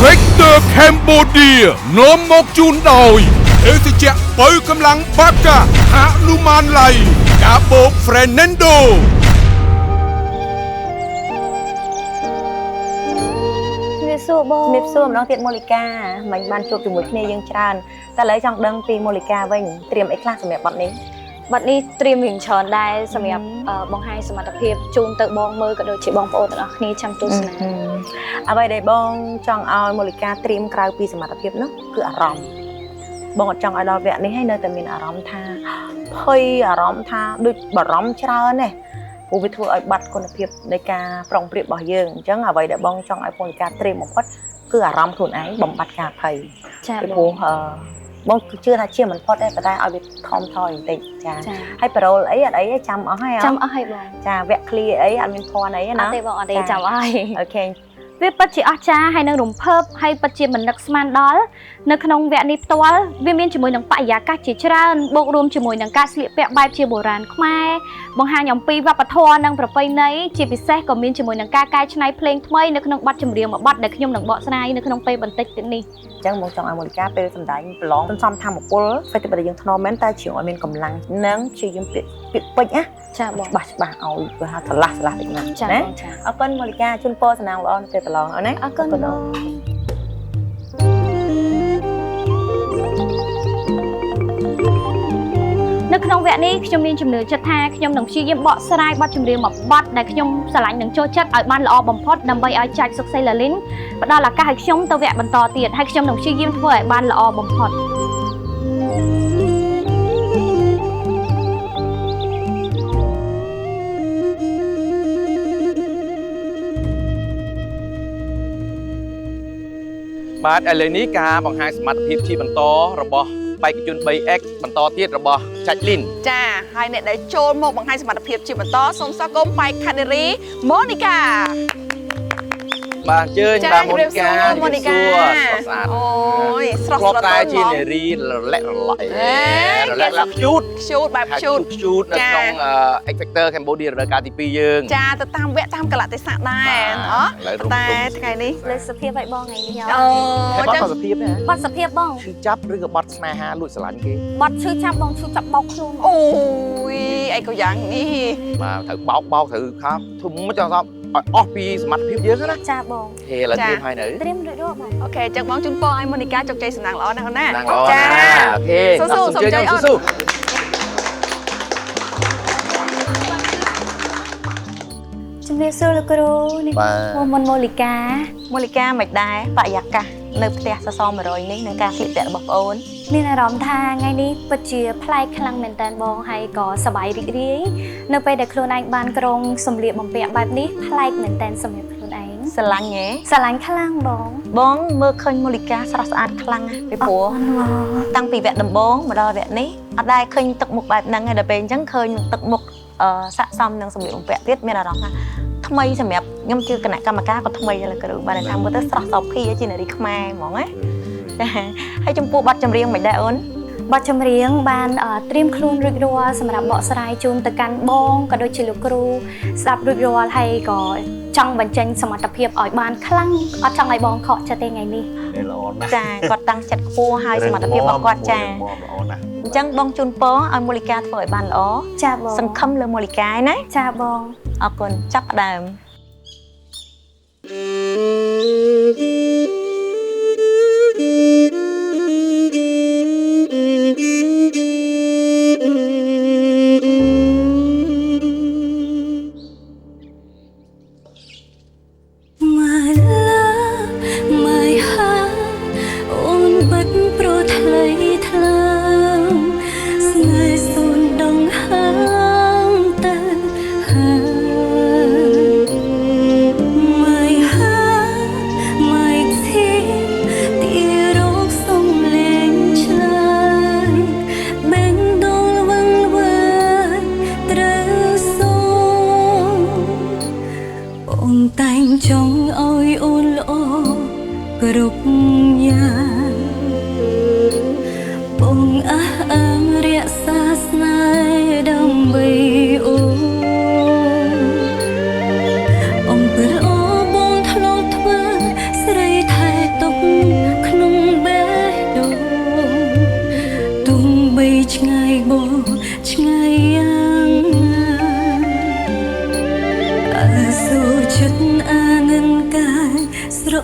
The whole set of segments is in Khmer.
Factor Cambodia នាំមកជូនដោយភេសជ្ជៈបើកម្លាំងបាកាហនុមានលៃកាបូប Fernando ជំរាបសួរបង ជំរាបសួរម្ដងទៀតម៉ូលីកាមិនបានជួបជាមួយគ្នាយើងច្រើនតែឥឡូវចង់ដឹងពីម៉ូលីកាវិញត្រៀមអីខ្លះសម្រាប់បទនេះ បទនេះត្រៀមរៀងច្រើនដែរសម្រាប់បង្ហាញសមត្ថភាពជូនទៅបងមើលក៏ដូចជាបងប្អូនទាំងអស់គ្នាចាំទស្សនា អ្វីដែលបងចង់ឲ្យម៉ូលីកាត្រៀមក្រៅពីសមត្ថភាពនោះគឺអារម្មណ៍បងអត់ចង់ឲ្យដល់វគ្គនេះហើយនៅតែមានអារម្មណ៍ថាភ័យអារម្មណ៍ថាដូចបារម្ភច្រើនណាព្រោះវាធ្វើឲ្យបាត់គុណភាពនៃការប្រុងប្រៀបរបស់យើងអញ្ចឹងអ្វីដែលបងចង់ឲ្យម៉ូលីកាត្រៀមបំផុតគឺអារម្មណ៍ខ្លួនឯងបំបត្តិការភ័យ ចា ពីព្រោះបងជឿថាជាមិនផុតទេប៉ុន្តែឲ្យវាថមថយបន្តិចចាហើយប៉ារ៉ូលអីអត់អីចាំអស់ហើយ ចាំអស់ហើយបង ចាវគ្គឃ្លីអីអត់មានភ័ណ្ឌអីណា អត់ទេបងអត់ទេចាំអស់ហើយ OK វាពិតជាអស្ចារ្យហើយនឹងរំភើបហើយពិតជាមិននឹកស្មានដល់នៅក្នុងវគ្គនេះផ្ទាល់វាមានជាមួយនឹងបរិយាកាសជាច្រើនបូករួមជាមួយនឹងការស្លៀកពាក់បែបជាបុរាណខ្មែរបង្ហាញអំពីវប្បធម៌និងប្រពៃណីជាពិសេសក៏មានជាមួយនឹងការកែច្នៃភ្លេងថ្មីនៅក្នុងបទចម្រៀងមួយបទដែលខ្ញុំនឹងបកស្រាយនៅក្នុងពេលបន្តិចទៀតនេះ អញ្ចឹងបងចង់ឲ្យម៉ូលីកាពេលសម្ដែងប្រឡងសន្សំធម្មពលហ្វេទិបដែលយើងថ្នមមែនតែជាងឲ្យមានកម្លាំងនិងព្យាយាមពាក្យពេចន៍ណា ចាបង ច្បាស់ច្បាស់ឲ្យគេហៅឆ្លាស់ឆ្លាស់តិចណា ចា ណា បងចា អរគុណម៉ូលីកាជូនពរសំណាងល្អនៅពេលប្រឡងអូនណា អរគុណបងនៅក្នុងវគ្គនេះខ្ញុំមានជំនឿចិត្តថាខ្ញុំនឹងព្យាយាមបកស្រាយបទចម្រៀងមួយបទដែលខ្ញុំស្រឡាញ់និងចូលចិត្តឲ្យបានល្អបំផុតដើម្បីឲ្យចាច់សុកសីឡាលីនផ្ដល់ឱកាសឲ្យខ្ញុំទៅវគ្គបន្តទៀតហើយខ្ញុំនឹងព្យាយាមធ្វើឲ្យបានល្អបំផុត បាទឥឡូវនេះការបង្ហាញសមត្ថភាពជាបន្តរបស់បេក្ខជន 3X បន្តទៀតរបស់ចាច់លីន ចាហើយអ្នកដែលចូលមកបង្ហាញសមត្ថភាពជាបន្តសូមស្វាគមន៍បេក្ខនារីម៉ូនីកា បាទអញ្ជើញបាទម៉ូនីកា ម៉ូនីកា ស្រស់ស្អាត អូយស្រស់ ធ្លាប់ ស្រទ តែជា ន់ហ្មង នារីរលាក់រលាក់ អេ រលាក់រលាក់ខ្ជូត ខ្ជូតបែបខ្ជូត ខ្ជូតនៅក្នុង X Factor Cambodia រដូវកាលទី2យើង ចាទៅតាមវគ្គតាមកលៈទេសៈដែរអ ឥឡូវ តែថ្ងៃនេះ លើសភាពឲ្យបងថ្ងៃនេះ អូ ហើយបត់សភាពទេ បត់សភាពបង ឈឺចាប់ឬក៏បត់ស្នេហាលួចស្រឡាញ់គេ បត់ឈឺចាប់បងឈឺចាប់បោកខ្លួន អូយអីក៏យ៉ាងនេះ បាទត្រូវបោកបោកត្រូវខាប់ធំមិនចង់សោះឲ្យអស់ពីសមត្ថភាពយើងណា ចាបង ហេឥឡូវត្រៀមហើយនៅ ត្រៀមរួចរាល់បង OK ចឹងបងជូនពរឲ្យម៉ូនីកាជោគជ័យសំណាងល្អណាស់អូនណា សំណាងល្អណា OK ស៊ូស៊ូសូមជ័យអូន ស៊ូ ជំរាបសួរលោកគ្រូនេះ បាទ មុនម៉ូលីកា ម៉ូលីកាមិនដែរបរិយាកាសនៅផ្ទះសសរ100នេះនឹងការស្លៀកពាក់របស់ប្អូន មានអារម្មណ៍ថាថ្ងៃនេះពិតជាប្លែកខ្លាំងមែនតើបងហើយក៏សប្បាយរីករាយនៅពេលដែលខ្លួនឯងបានក្រុងសម្លៀកបំពាក់បែបនេះប្លែកមែនតើសម្រាប់ខ្លួនឯង ស្រឡាញ់ហ៎ ស្រឡាញ់ខ្លាំងបង បងមើលឃើញម៉ូលីកាស្រស់ស្អាតខ្លាំងណាស់ពីព្រោះតាំងពីវគ្គដំបូងមកដល់វគ្គនេះអត់ដែលឃើញទឹកមុខបែបហ្នឹងឯងដល់ពេលអញ្ចឹងឃើញទឹកមុខស័ក្តិសមនឹងសម្លៀកបំពាក់ទៀតមានអារម្មណ៍ថាថ្មីសម្រាប់ខ្ញុំជាគណៈកម្មការក៏ថ្មីដែរលោកគ្រូបានថាមើលទៅស្រស់សោភីជានារីខ្មែរហ្មងណាចាហើយចំពោះបទចម្រៀងមិនដែរអូន បទចម្រៀងបានត្រៀមខ្លួនរួចរាល់សម្រាប់បកស្រាយជូនទៅកាន់បងក៏ដូចជាលោកគ្រូស្ដាប់រួចរាល់ហើយក៏ចង់បញ្ចេញសមត្ថភាពឲ្យបានខ្លាំងអត់ចង់ឲ្យបងខកចិត្តទេថ្ងៃនេះ ល្អណាស់ ចាគាត់តាំងចិត្តខ្ពស់ហើយសមត្ថភាពរបស់គាត់ចា ល្អណាស់ អញ្ចឹងបងជូនពរឲ្យម៉ូលីកាធ្វើឲ្យបានល្អ ចាបង សង្ឃឹមលើម៉ូលីកាឯណា ចាបង អរគុណចាប់ផ្ដើម My love, my heart អូនបិទប្រថ្លៃថ្លើមស្នេហ៍សូនដងហើមទៅហើយ My heart, my tear ទីរកសំលេងឆ្លើយបេះដូងវឹងវើយត្រូវសូន បងតែងចង់ឲ្យអូនល្អគ្រប់យ៉ាងបងអះអាងរក្សាស្នេហ៍ដើម្បីអូនអំពើល្អបងធ្លាប់ធ្វើស្រីថែទុក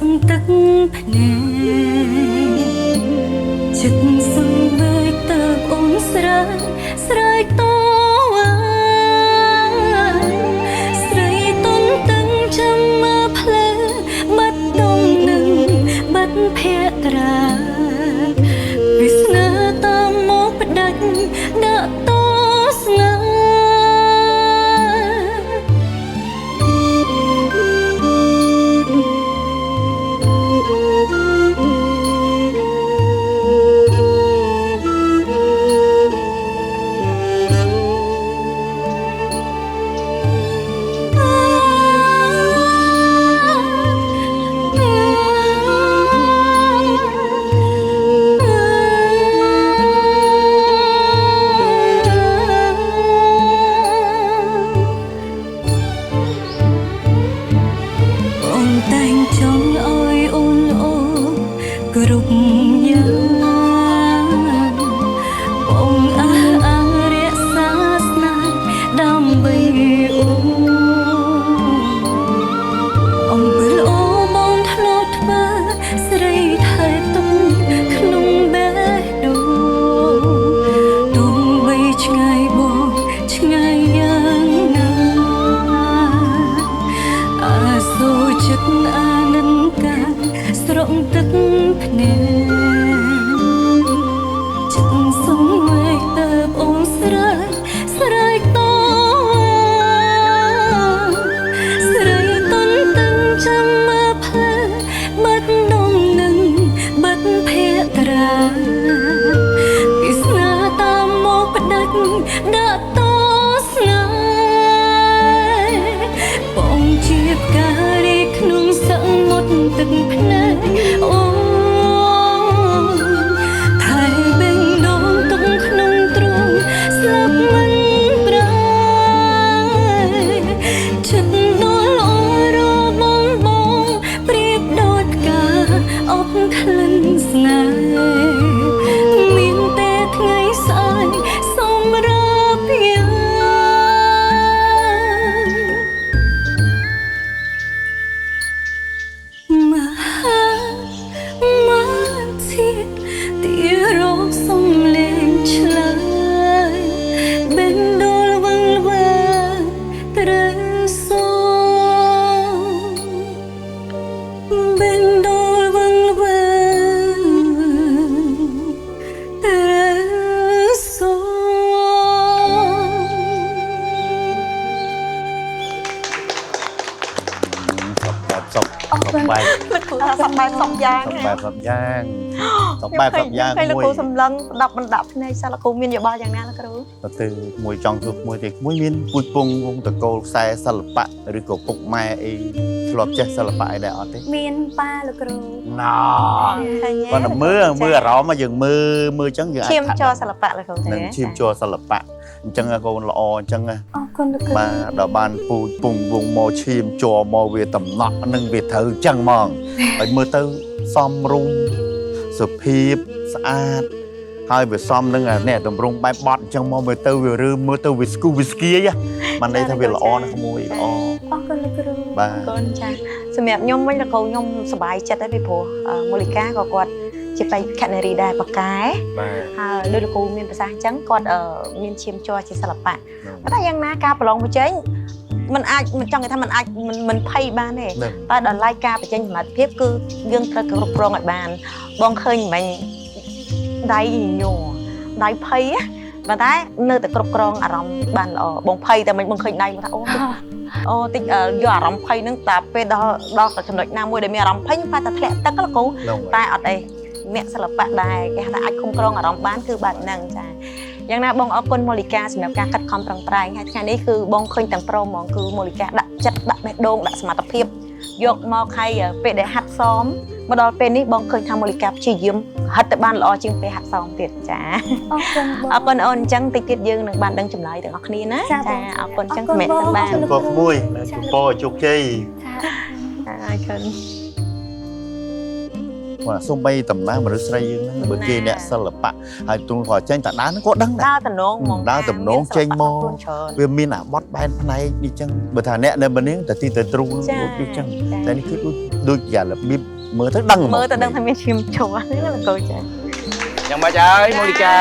ក់ទឹកភ្នែកចិត្តសង្វេគទៅអូនស្រែកស្រែកតស្រីទុនទឹងចាំមកផ្លូវបាត់ដងនឹងបាត់ភក្ត្រាវាសនាតាមមកផ្ដាច់ដាក់តស្នេហ៍ បែបសពយ៉ាងសពបែបសពយ៉ាងមួយលោកគ្រូសម្លឹងស្ដាប់បណ្ដាប់ភ្នែកសាលោកគ្រូមានយោបល់យ៉ាងណាលោកគ្រូទៅមួយចង់ជួបមួយទេមួយមានពូជពងវងតកូលខ្សែសិល្បៈឬក៏ពុកម៉ែអីធ្លាប់ចេះសិល្បៈអីដែរអត់ទេមានប៉ាលោកគ្រូណ៎គាត់តែមើលមើលអារម្មណ៍យើងមើលមើលអញ្ចឹងយើងអាចឈាមជ័រសិល្បៈលោកគ្រូទេនឹងឈាមជ័រសិល្បៈអញ្ចឹងកូនល្អអញ្ចឹងអរគុណលោកគ្រូបាទដល់បានពូជពងវងមកឈាមជ័រមកវាតំណក់នឹងវាត្រូវអញ្ចឹងហ្មងហើយមើលទៅសមរម្យសុភាពស្អាតហើយវាសមនឹងអ្នកតម្រង់បែបបត់អញ្ចឹងមកមើលទៅវារើមើលទៅវាស្គូវាស្គៀយបានន័យថាវាល្អណាស់មួយល្អអរគុណលោកគ្រូបាទអរគុណចាសម្រាប់ខ្ញុំវិញលោកគ្រូខ្ញុំសប្បាយចិត្តហើយពីព្រោះមូលិកាក៏គាត់ជាបេក្ខនារីដែរបកែហើយដោយលោកគ្រូមានប្រសាសន៍អញ្ចឹងគាត់មានឈាមជ័រជាសិល្បៈប៉ុន្តែយ៉ាងណាការប្រឡងប្រជែងมันអាចមិនចង់គេថាมันអាចមិនភ័យបានទេតែដល់ឡែកការបញ្ចេញសមត្ថភាពគឺយើងត្រូវគ្រប់គ្រងឲ្យបានបងឃើញមិញដៃញ័រដៃភ័យប៉ុន្តែនៅតែគ្រប់គ្រងអារម្មណ៍បានល្អបងភ័យតែមិញបងឃើញដៃមកថាអូអូតិចយកអារម្មណ៍ភ័យហ្នឹងតែពេលដល់ចំណុចណាមួយដែលមានអារម្មណ៍ភ័យខ្ញុំតែធ្លាក់ទឹកលោកគ្រូតែអត់អីអ្នកសិល្បៈដែរគេថាអាចគ្រប់គ្រងអារម្មណ៍បានគឺបែបហ្នឹងចាយ៉ាងណាបងអរគុណមូលិកាសម្រាប់ការខិតខំប្រឹងប្រែងហើយថ្ងៃនេះគឺបងឃើញទាំងប្រុសហ្មងគឺមូលិកាដាក់ចិត្តដាក់បេះដូងដាក់សមត្ថភាពយកមកឲ្យពេលដែលហាត់សមមកដល់ពេលនេះបងឃើញថាមូលិកាព្យាយាមហិតទៅបានល្អជាងពេលហាត់សមទៀតចាអរគុណបងអរគុណអូនអញ្ចឹងតិចទៀតយើងនឹងបានដឹងចម្លើយទាំងអស់គ្នាណាចាអរគុណអញ្ចឹងសម្រាប់បានជូនមួយជូនពរជោគជ័យចាអរគុណ គាត់សូម្បីតំណាងមនុស្សស្រីយើងហ្នឹងបើគេអ្នកសិល្បៈហើយទ្រង់គាត់ចេញតាដើមគាត់ដឹងដែរ ដើរតំណងហ្មង ដើរតំណងចេញមក ខ្លួនច្រើន វាមានអាបត់បែនផ្នែកនេះចឹងបើថាអ្នកនៅម្នាងតែទីទៅទ្រូង ចា ដូចចឹងតែនេះគឺដូចដូចជារបៀបមើលទៅដឹងហ្មង មើលទៅដឹងថាមានឈាមជ័រហ្នឹងណាលោកគ្រូចា យ៉ាងម៉េចហើយម៉ូនីកា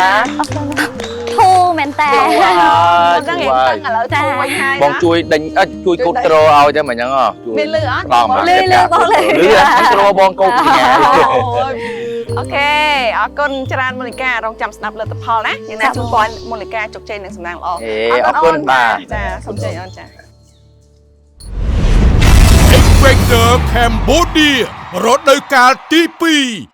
ធូរមែនតើ ដឹងឯងតឹងឥឡូវធូរវិញហើយ បងជួយដេញអត់ជួយកូតត្រូឲ្យតែមិនហ្នឹងហ៎ជួយ មានលឺអត់ ផ្ដល់មក លឺលឺបងលឺ លឺត្រូបងកោកពីណា អូខេអរគុណច្រើនមូលិការងចាំស្ដាប់លទ្ធផលណាយ៉ាងណាជូនពរមូលិកាជោគជ័យនិងសំណាងល្អ អេអរគុណបាទ ចាសូមជ័យអូនចា X Factor Cambodia រដូវកាលទី2។